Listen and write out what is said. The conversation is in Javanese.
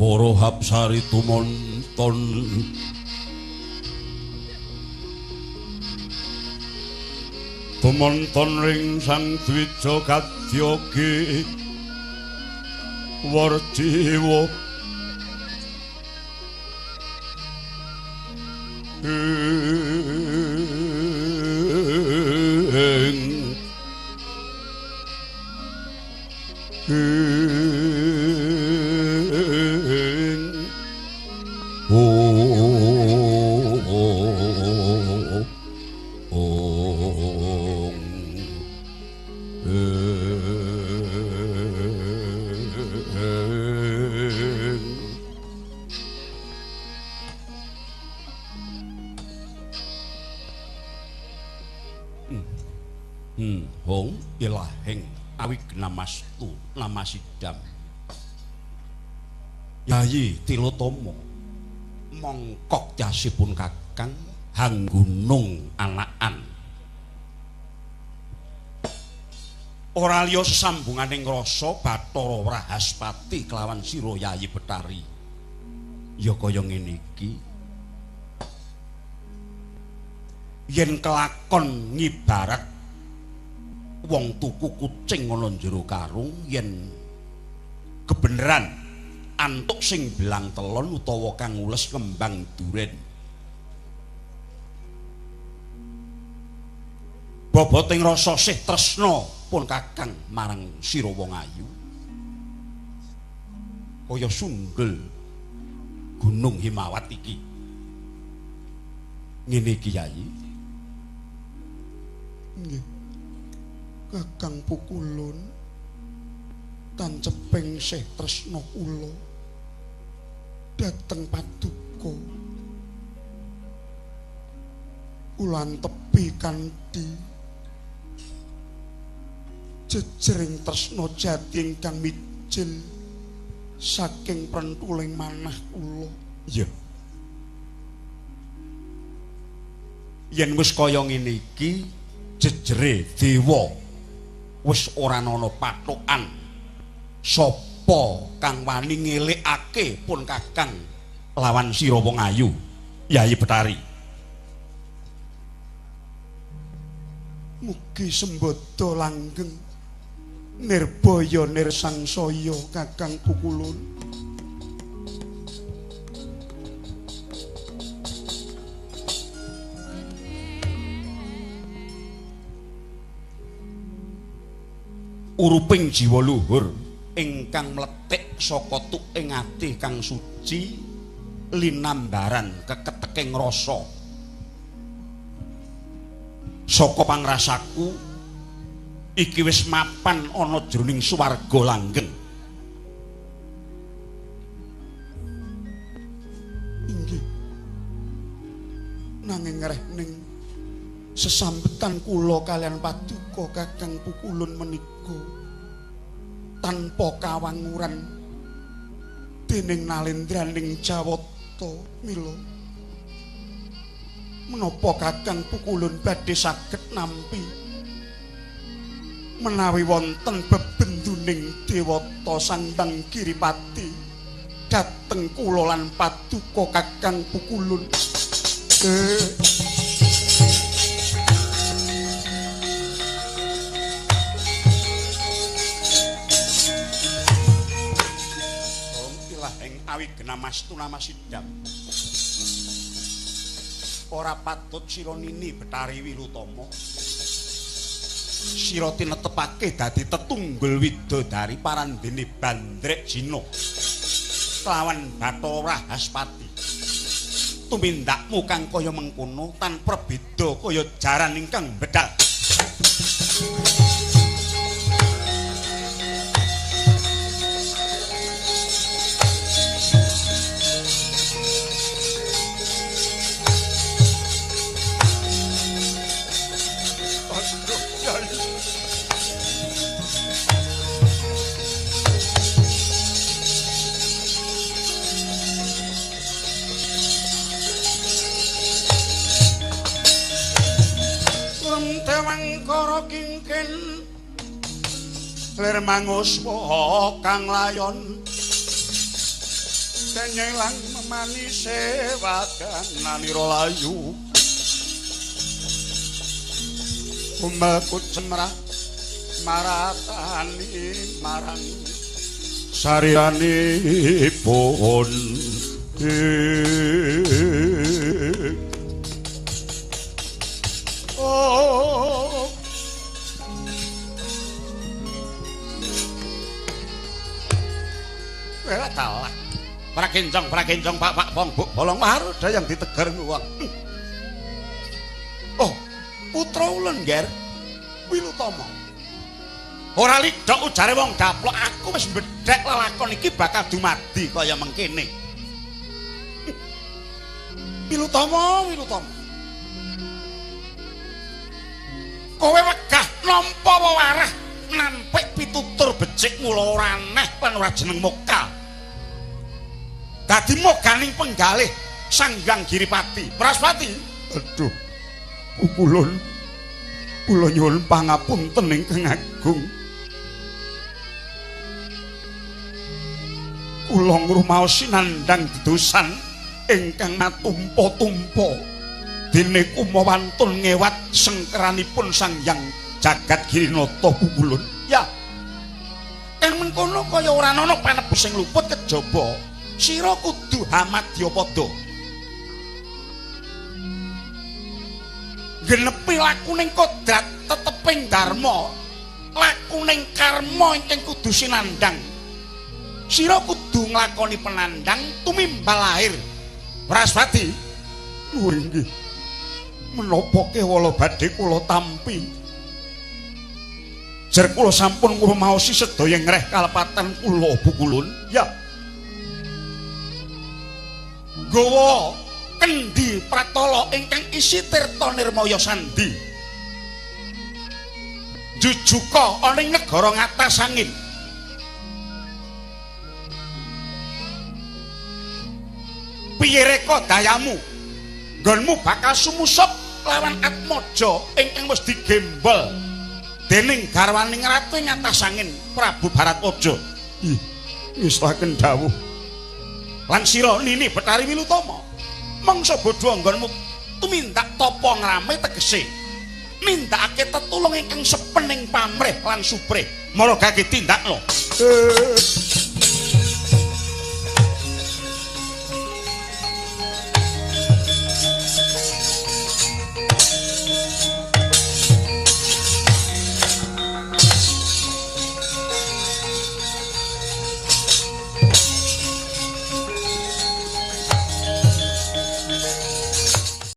Para hapsari tumonton tumonton ring sang dwija kadyogi warjiwa Hong ilaheng awignamastu namasidam. Yayi Tilotama mongkok jasipun kakang hanggunung anakan. Ora liya sesambunganing rasa Bathara Wrahaspati kelawan sira Yayi Bethari. Ya kaya ngene iki. Yen kelakon ngibarat wong tuku kucing ana jero karung, yen kebeneran antuk sing belang telon utawa kang ngules kembang duren. Boboting rasa sih tresna pun kakang marang sira wong ayu kaya sunggel gunung Himawat iki. Ngene iki Yayi. Nggih. Kakang Pukulun tanceping sih tresna kula dhateng paduka kula antepi kanthi jejering tresna jati ingkang mijil saking prentuling manah kula. Iya. Yen wis kaya ngene iki jejere dewa wis ora ana pathokan sapa kang wani ngelikake pun kakang lawan sira wong ayu Yayi Bethari. Mugi sembada langgeng nirbaya nirsangsaya Kakang Pukulun. Uruping jiwa luhur ingkang mlethik saka tuking ati kang suci linambaran keketeking rasa saka pangrasaku iki wis mapan ana jroning swarga langgeng. Inggih. Nanging rehning sesambetan kula kalian paduka Kakang Pukulun menika tanpa kawanguran dening nalendraning Jawata mila menapa Kakang Pukulun badhe saged nampi menawi wonten bebenduning dewata Sandang Giripati dhateng kula lan paduka Kakang Pukulun. Awignamastu namasidam. Ora patut sira nini Bethari Wilutama. Sira tinetepake dadi tetunggul widodari parandene Bandrek Jina kelawan Bathara Wrahaspati. Tumindakmu kang kaya mengkono tan prabeda kaya jaran ingkang bedal. Lir manguswa kang layon Denyelang memanise wadananira layu. Kumelku cemrah maratani marang sarianipun. Oh, wela talak. Prakencong, prakencong, pak pak bong buk bolong maruda yang ditegar nguwang. Oh, putra ulun nger Wilutama. Ora lidhok ujare wong daplok, aku wis mbedhek lelakon iki bakal dumadi kaya mengkene. Wilutama, Wilutama. Kowe wegah nampa wewarah nampik pitutur becik mula ora aneh lan ora jeneng moka. Dadi moganing penggalih Sang Hyang Giripati. Praspati. Aduh. Pukulun. Kula nyuwun pangapunten ingkang agung. Kula ngrumaosi nandhang dedosan ingkang matumpa-tumpa. Dene kumawantun ngewat sengkeranipun Sang Hyang Jagat Girinata Pukulun. Ya. Kang mengkono kaya ora ana panebus sing luput kejaba sira kudu hamadyapada. Genepi lakuning kodrat teteping dharma, lakuning karma ingkang kudu sinandhang. Sira kudu nglakoni penandhang tumimbal lahir. Wraspati, luwih inggih. Menapa kewala badhe kula tampi? Jer kula sampun ngrumaosi sedaya ngreh kalepatan kula Pukulun. Ya. Gawa kendhi pratala ingkang isi tirta nirmaya sandi. Jujuka ana ing negara ngatas angin. Piye reka dayamu? Nggonmu bakal sumusup lawan Atmaja ingkang wis digembol dening garwaning ratu ing atas angin Prabu Baratwaja. Ih, ngestaken dawuh. Lan sira Nini Bathari Wilutama, mangsa bodho nggonmu tumindak tapa ngrame tegese nindakake tetulung ingkang sepening pamrih lan suprih. Maragake tindakno.